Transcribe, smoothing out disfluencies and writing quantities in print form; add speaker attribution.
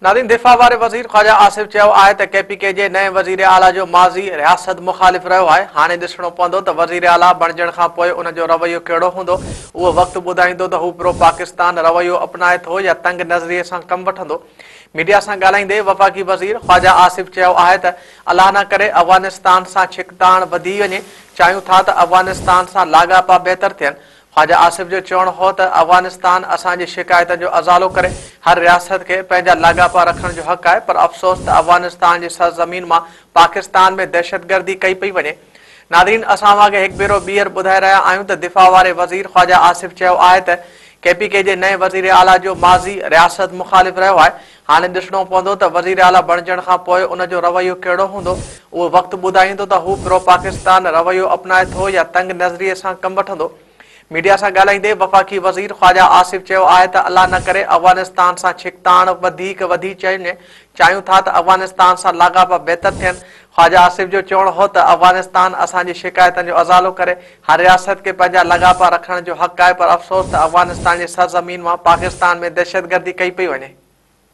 Speaker 1: ناظرين دفاع واري وزير خواجه آصف چيو آهي ته ڪي پي ڪي جي نئين وزير اعليٰ جو ماضي رياست مخالف رهيو آهي، هاڻي ڏسڻو پوندو ته وزير اعليٰ بڻجڻ کان پوء ان جو رويو ڪهڙو هوندو، اهو وقت ٻڌائيندو ته هو پرو پاڪستان رويو اپنائي ٿو يا تنگ نظري سان ڪم وٺندو. ميڊيا سان ڳالهائيندي وفاقي وزير خواجه آصف چيو آهي ته الله نه ڪري افغانستان سان ڇڪتاڻ وڌي وڃي، چاهيون ٿا ته افغانستان سان لاڳاپا بهتر ٿين. خواجه آصف جو چوڻ هو ته افغانستان اسان جي شڪايتن جو ازالو ڪري، هر رياست کي پنهنجا لاڳاپا رکڻ جو حق آهي پر افسوس ته افغانستان جي سرزمين مان پاڪستان ۾ دهشتگردي ڪئي پئي وڃي. ناظرين اسان اوهان کي هڪ ڀيرو ٻيهر ٻڌائي رهيا آهيون ته دفاع واري وزير خواجه آصف چيو آهي ته ڪي پي ڪي جي نئين وزير اعليٰ جو ماضي رياست مخالف رهيو آهي، هاڻي ڏسڻو پوندو ته وزير اعليٰ بڻجڻ کان پوء ان جو رويو ڪهڙو هوندو، اهو وقت ٻڌائيندو ته هو پرو پاڪستان رويو اپنائي ٿو يا تنگ نظري سان ڪم وٺندو. ميڊيا سان ڳالهائيندي وفاقي وزير خواجه آصف چيو آهي ته الله نه ڪري افغانستان سان ڇڪتاڻ وڌيڪ وڌي وڃي، چاهيون ٿا ته افغانستان سان لاڳاپا بهتر ٿين. خواجه آصف جو چوڻ هو ته افغانستان اسان جي شڪايتن جو ازالو ڪري، هر رياست کي پنهنجا لاڳاپا رکڻ جو حق آهي پر افسوس ته افغانستان جي سرزمين مان پاڪستان ۾ دهشتگردي ڪئي پئي وڃي.